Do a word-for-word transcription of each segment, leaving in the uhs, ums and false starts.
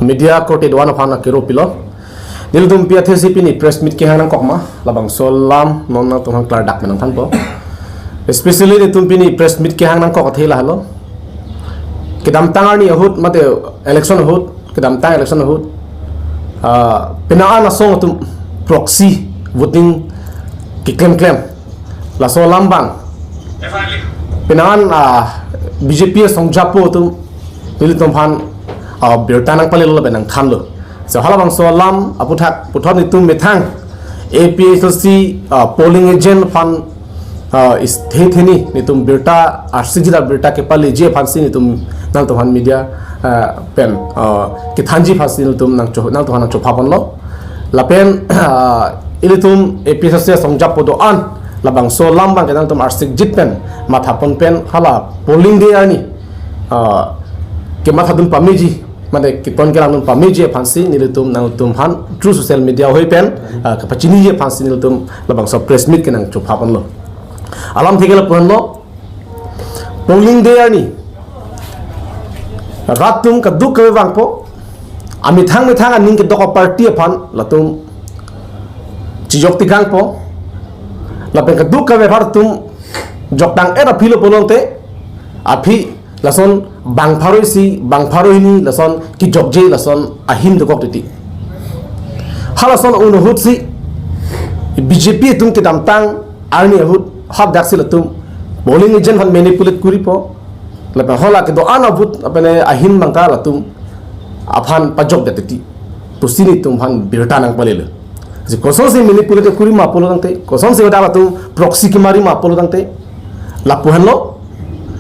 Media korte do-an aphan akero pilo. Nelitum pi athe si pini press meet kehang nangkok ma, labangso alam non nangtum aphan klardak pen nangthanpo. Especially nelitum pini press meet kehang nangkok athe lahelo. Kedamtang arni ahut mate election ahut, kedamtang election ahut, ah, penang an asong atum proxy voting keklemklem. Laso alam abang penang an, ah, B J P asong japo atum nelitum aphan, ah, birta nangpalelo lapen nangthanlo. So halabangso alam aputhak puthot nelitum methang A P H L C, ah, polling agent aphan, ah, is the theni nelitum birta arsijila birta kepaleji aphansi nelitum nangtum aphan media, ah, pen, ah, kethanji aphansi nelitum nangcho nangtum aphan nangchophapon lo. Lapen, ah, ilitum A P H L C asong japo do-an labangso alam abang ke nangtum arsikjit pen mathapon pen hala polling day arni, ah, kemathadun pameji, mane keton kelangdun pameji aphansi nelitum nangtum aphan through social media ahoi pen, ah, kapachiniji aphansi nelitum labangso press meet ke nangchophapon lo. Alamthe ke lapu-an lo, polling day arni rat atum kaduk kave vangpo, amethang methang aning kedok aparty aphan latum chijok tikangpo, lapen kaduk kave aphan atum jokdang et aphi lo pulote, aphi lason bang pharo isi, bang pharo hini lason kijokje lason ahin dokok titi. Halason un ahutsi B J P atum kedamtang arni ahut hadak si latum polling agent aphan manipulate koripo. Lapen hala kedo-an a-vote apene ahin abang ta latum aphan pajokdet titi pusi nelitum aphan birta nangpalelo. Si kosonsi manipulate kori ma pulo tangte, kosonsi hadak latum proxy kemari ma pulo tangte, lapu-an lo.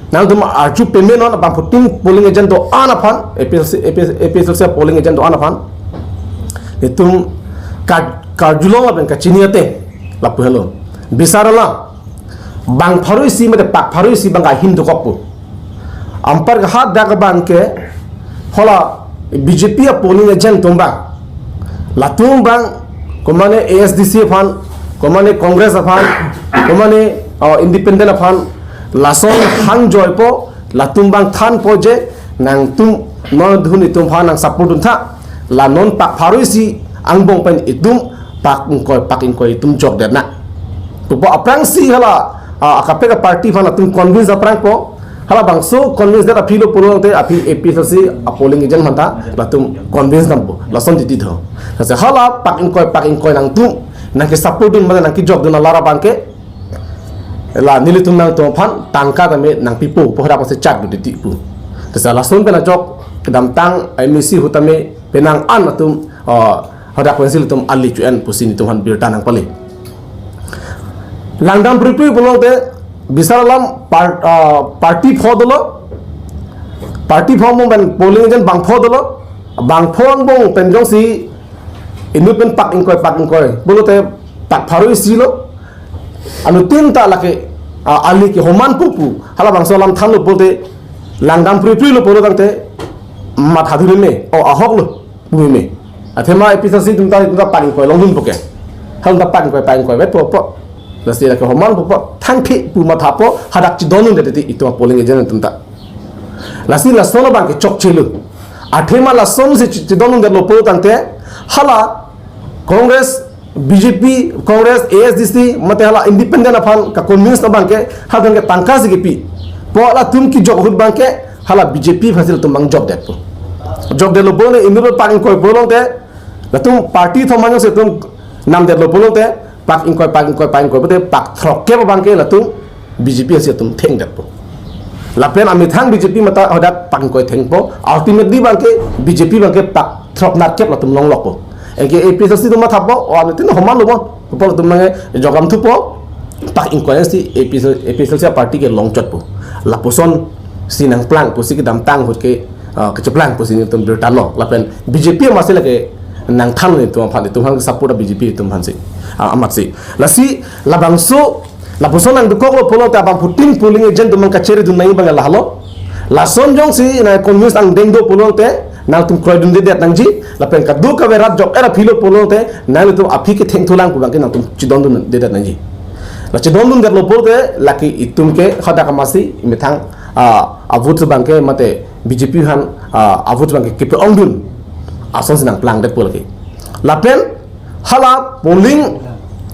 Nangtum arju pame non, abangphutin polling agent do-an aphan, A P H L C, A P H L C, A P H L C polling agent do-an aphan nelitum ka-, karjulong lapen kachini ate, lapu-an lo. Bisar alam, bang pharo isi mate pak pharo isi abang ahin dokokpo. Anparke hadak abang ke hala B J P a-polling agent atum abang, latum abang komane A S D C aphan, komane Congress aphan, komane, uh, independent aphan, lason hangjoipo, latum abang thanpo je nangtum non adhun itum aphan nangsupport duntha, la non pak pharo isi angbong pen itum pak ingkoi pak ingkoi itum jokdet nang pupo. Aphrangsi hala, ah, akaprek aparty aphan latum convince aphrangpo. Halabangso convince det aphi lo pulote aphi A P H L C a-polling agent aphanta latum convince dampo, lason titi tho. Lasi hala pak ingkoi pak ingkoi nangtum nangkesupport dun mane nangkejokdun alar abang ke la nelitum nangtum aphan tangka tame nangpipo pu hadak pasi chat gu titi pu. Lasi lason pen ajok kedamtang M A C ahut tame penang an atum, ah, hadak pensi latum ali chu-en pusi nelitum aphan birta nangpale. Langdam pruipru pulote bisar alam par-, ah, party pho dolo. Party pho angbong pen polling agent bangpho dolo. Bangpho angbong pen jongsi inut pen pak ingkoi pak ingkoi pulote pak pharo isi lo. Anuttin ta lake, ah, ali ke homan pupu. Halabangso alam thanlo pulote langdam pruipru lo pulo tangte mathadun me, o ahok lo. Bumi me. Athema A P H L C atum ta, atum ta pak ingkoi longdunpo ke. Hal ta pak ingkoi pak ingkoi vetpo po. Lasi lake homan pupo, thangphi pu mathapo, hadak chidondundet titi itum a-polling agent atum ta. Lasi lason abang ke chokchelo. Athema lasonsi chi-, chidondundetlo pulo tangte, hala Congress, B J P, Congress, A S D C, mate hala independent aphan ka-convince abang ke, hala abang ke tangka si kepi. Pu latum kejok ahut abang ke, hala B J P aphansi latum abang jokdetpo. Jokdetlo pulote inut pak ingkoi pulote, latum party thom anyo si latum namdetlo pulote, pak ingkoi, pak ingkoi, pak ingkoi pulote, pak throkkep abang ke latum B J P si latum thengdetpo. Lapen amethang B J P mate hadak pak ingkoi thengpo, ultimately abang ke B J P abang ke pak throknerkep latum longlokpo. Anke A P H L C atum mathapo, o anuttin homan lo bon. Pupo latum abang ke jokdam thupo, pak ingkoi si A P H L C, A P H L C a-party ke longchotpo. Lapuson si nangplang pusi kedamtang ahut ke, ah, kecheplang pusi nelitum birta lo. Lapen B J P amatsi lake nangthan nelitum aphan, itum aphan support a-B J P itum aphansi. Ah, amatsi. Lasi labangso, lapuson nangdokoklo pulote abangphutin polling agent atum abang kacheredun nangji abang lahelo. Lason jongsi nang-convince angdeng do pulote nangtum kroidundedet nangji, lapen kadokave rat jok-et aphi lo pulote nanglitum aphi kethengthulang pu abang ke nangtum chidondundedet nangji. La chidondundetlo pulote lake itum ke hadak amatsi methang, ah, a-vote abang ke mate B J P aphan, ah, a-vote abang ke kepe-ongdun. Asonsi nangplangdetpo lake. Lapen hala polling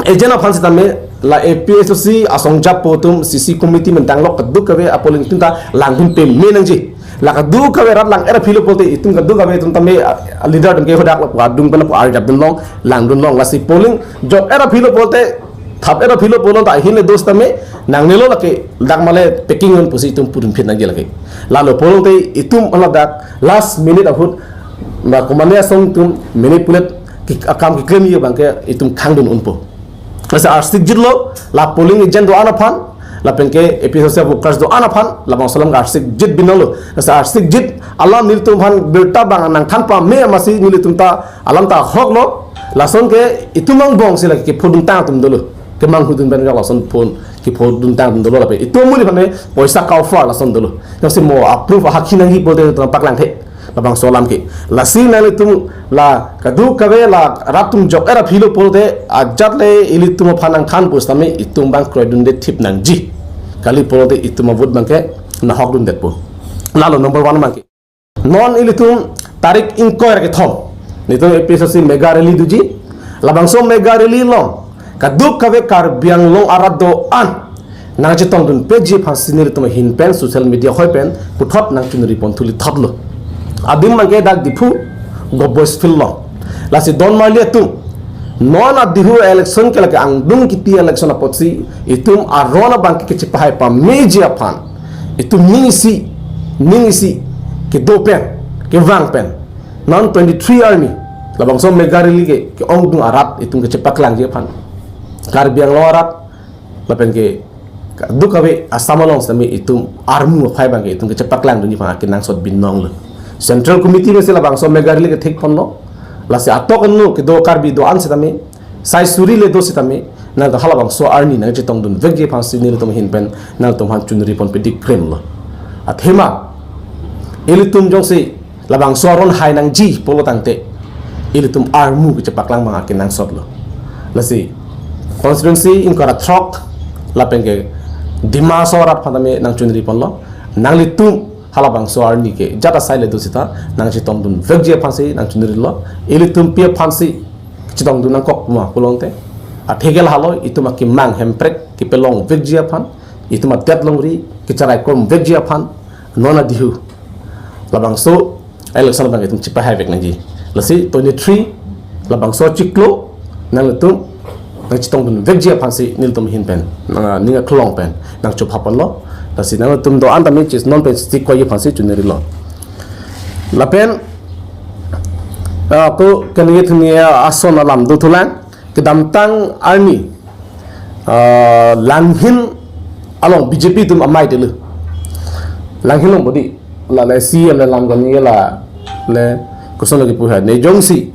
agent aphan sitame la A P H L C asong jap po atum, C C committee mentang lok, kadokave apolling atum ta langdun pame nangji. La kadokave rat lang-et aphi lo pulote itum kadokave atum tame, ah, leader atum ke hadak lapu adung pen lapu arjap dunlong, langdunlong. Lasi polling jok-et aphi lo pulote, thap-et aphi lo pulote ahin le do sitame nangnelo lake, dak male packing un pusi itum pudun phit nangji lake. Lalo pulote itum hala dak last minute ahut ba komatne asong atum manipulate ke akam keklemji abang ke itum khangdun unpo. Lasi arsikjit lo, la polling agent do-an aphan, lapen ke A P H L C workers do-an aphan, labangso alam ke arsikjit binong lo. Lasi arsikjit alam nelitum aphan birta abang nangthan pame amatsi nelitum ta alam ta ahok lo. Lason ke itum angbong si lake kephoduntang atum dolo, kemanghudun pen lason phone kephoduntang atum dolo, lapen itum amuli aphan poisa kauphar lason dolo. Jongsi mo a-proof ahakhi nangji pulote itum paklangthe labangso alam ke. Lasi nanglitum la kadokave la rat atum jok-et aphi lo pulote ajat le ilitum aphan nangthan pusitame itum abang kroidunde thip nangji. Kali pulote itum avote abang ke nahokdundetpo. Lalo number one abang ke. Non ilitum tarik ingkoi ra kethom nelitum A P H L C mega rally doji. Labangso mega rally along kadokave Karbi Anglong arat do-an nangchetongdun peji aphansi nelitum ahin pen social media hoi pen puthot nangchunri pon thuli thot lo. Adim abang ke dak Diphu Govt Boys Field along. Lasi don marli atum, non adihu election ke lake angdung kipi election apotsi itum aron abang ke kechepahai pameji aphan, itum ning isi, ning isi kedo pen, kevang pen, non twenty-three arni labangso mega rally ke ke-ongdung arat itum kechepaklangji aphan, Karbi Anglong arat lapen ke kadokave Assam along sitame itum armu aphai abang ke itum kechepaklangdunji aphan akenangsot binong lo. Central Committee pensi labangso mega rally kethek ponlo. Lasi atok anlo kedo Karbi do-an sitame, sai suri le do sitame, nangtum halabangso arni nangchetongdunvekji aphansi nelitum ahin pen nangtum aphan chunri pon pidi krim lo. Athema ilitum jongsi labangso aron hai nangji pulo tangte ilitum armu kechepaklang abang akenangsot lo. Lasi constituency ingkoi ra throk lapen ke Dima Hasao arat aphan tame nangchunri ponlo. Nanglitum halabangso arni ke jat asai le do sita nangchetongdunvekji aphansi nangchunrilo. Ilitum pi aphansi chetongdun nangkok ma pulote, atheke lahelo, itum akemang Hemprek kepalongvekji aphan, itum adet longri kecharaikromvekji aphan, non adihu labangso election abang itum chepahaivek nangji. Lasi twenty-three labangso achiklo nanglitum nangchetongdunvekji aphansi nelitum ahin pen, ah, ning aklong pen nangchopha ponlo. Lasi nanglitum do-an tame chis non pen chikoi aphansi chunrilo. Lapen, ah, ko kani thuni ason alam dothulang. Kedamtang arni, ah, Langhin along B J P atum amei dolo. Langhin along bodi, la le C M le lam kani la le koson lagi puha. Ne jongsi,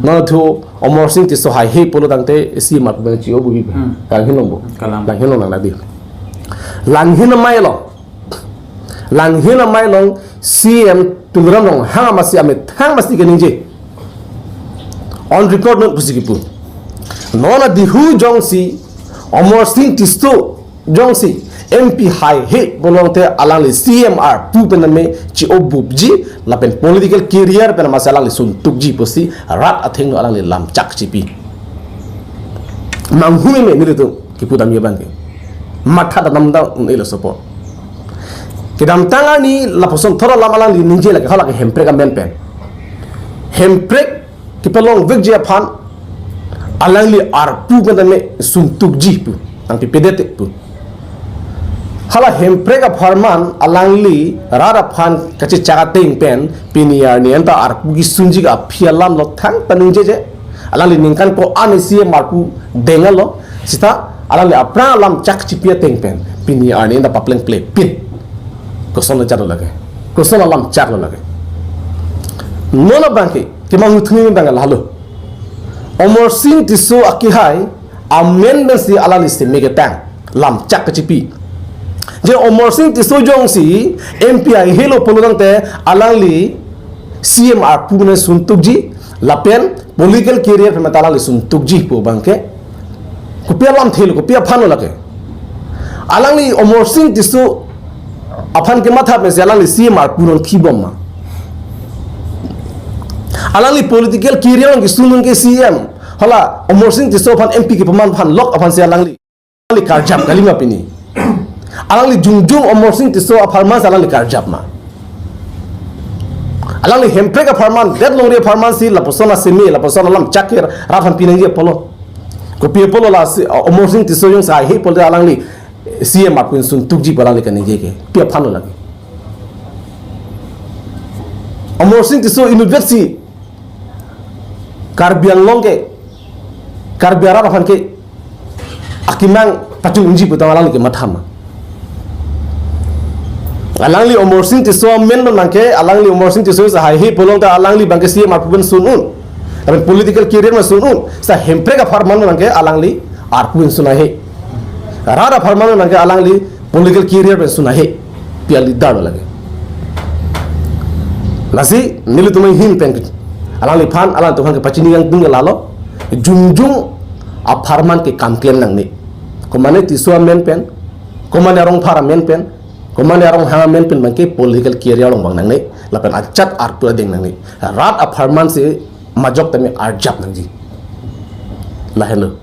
non thu Amarsing Tisso haihe pulo tangte C M arpu che-obubi. Hmm. Langhin along bo. Kalang. Langhin along nang nadi. Langhin amei along, Langhin amei along C M Tuliram Ronghang amatsi amethang amatsi keningje. On record non pusi kipu. Non adihu jongsi Amarsing Tisso jongsi M P haihe pulote alangli C M arpu pen tame che-obubji lapen political career pen amatsi alangli suntukji pusi rat athengno alangli lamchak chipi. Manghu meme nelitum kipu damji abang ke. Matha damdam un-e laso apot. Kedamtang arni lapuson thora lam alangli ningje lake halake Hemprek amen pen. Hemprek kepalongvekji aphan alangli arpu pen tame suntukji pu. Nangpipedet pu. Hala Hemprek apharman alangli rat aphan kachechak ateng pen pini arni anta arpu kesunji ke aphi alam lo thangta ningjeje. Alangli ningkan ko-an C M arpu denglo sita alangli aphrang alam chak chipi ateng pen pini arni anta paplengple pin. Koson lo chak lo lake. Koson alam chak lo lake. Non abang ke, kemanghu thuni abang lahelo. Amarsing Tisso akehai amen pensi alangli seme ketang lamchak kachipi. Je Amarsing Tisso jongsi M P haihe lo pulo tangte alangli C M arpu pen suntukji lapen political career pen mata alangli suntukji pu abang ke kopi alamthe lo, kopi aphan lo lake. Alangli Amarsing Tisso aphan kematha pensi alangli C M arpu non khibom ma. Alangli political career along kesun un ke C M. Hala Amarsing Tisso aphan M P kepaman aphan lok aphansi alangli, alangli karjap kalima pini. Alangli jongjong Amarsing Tisso apharman si alangli karjap ma? Alangli Hemprek apharman, det longri apharman si lapuson aseme, lapuson alam chakir rat aphan pinangji apotlo. Kopi apotlo lasi, uh, Amarsing Tisso jongsi haihe pulote alangli C M arpu insun tukji pu alangli kaningje ke. Pi aphanlo lake? Amarsing Tisso inutvet si Karbi Anglong ke, Karbi arat aphan ke akemang pachunji putang alangli kematha ma? Alangli Amarsing Tisso amen abang ke, alangli Amarsing Tisso jongsi haihe pulote alangli abang ke C M arpu pen sun un. Tapi political career ma sun un. Seta Hemprek apharman abang ke alangli arpu pen sun haihe. Rat apharman abang ke alangli political career pen sun haihe. Pi a-leader lo lake? Lasi nelitum ahin pen alangliphan, alangtum aphan kepachini kangtung ke lalo. Jongjong apharman ke kam klem nangne. Komane Tisso amen pen, komane Rongphar amen pen, komane Ronghang amen pen abang ke political career along vang nangne. Lapen ajat arpu adeng nangne. Rat apharman si majok tame arjap nangji. Lahenlo.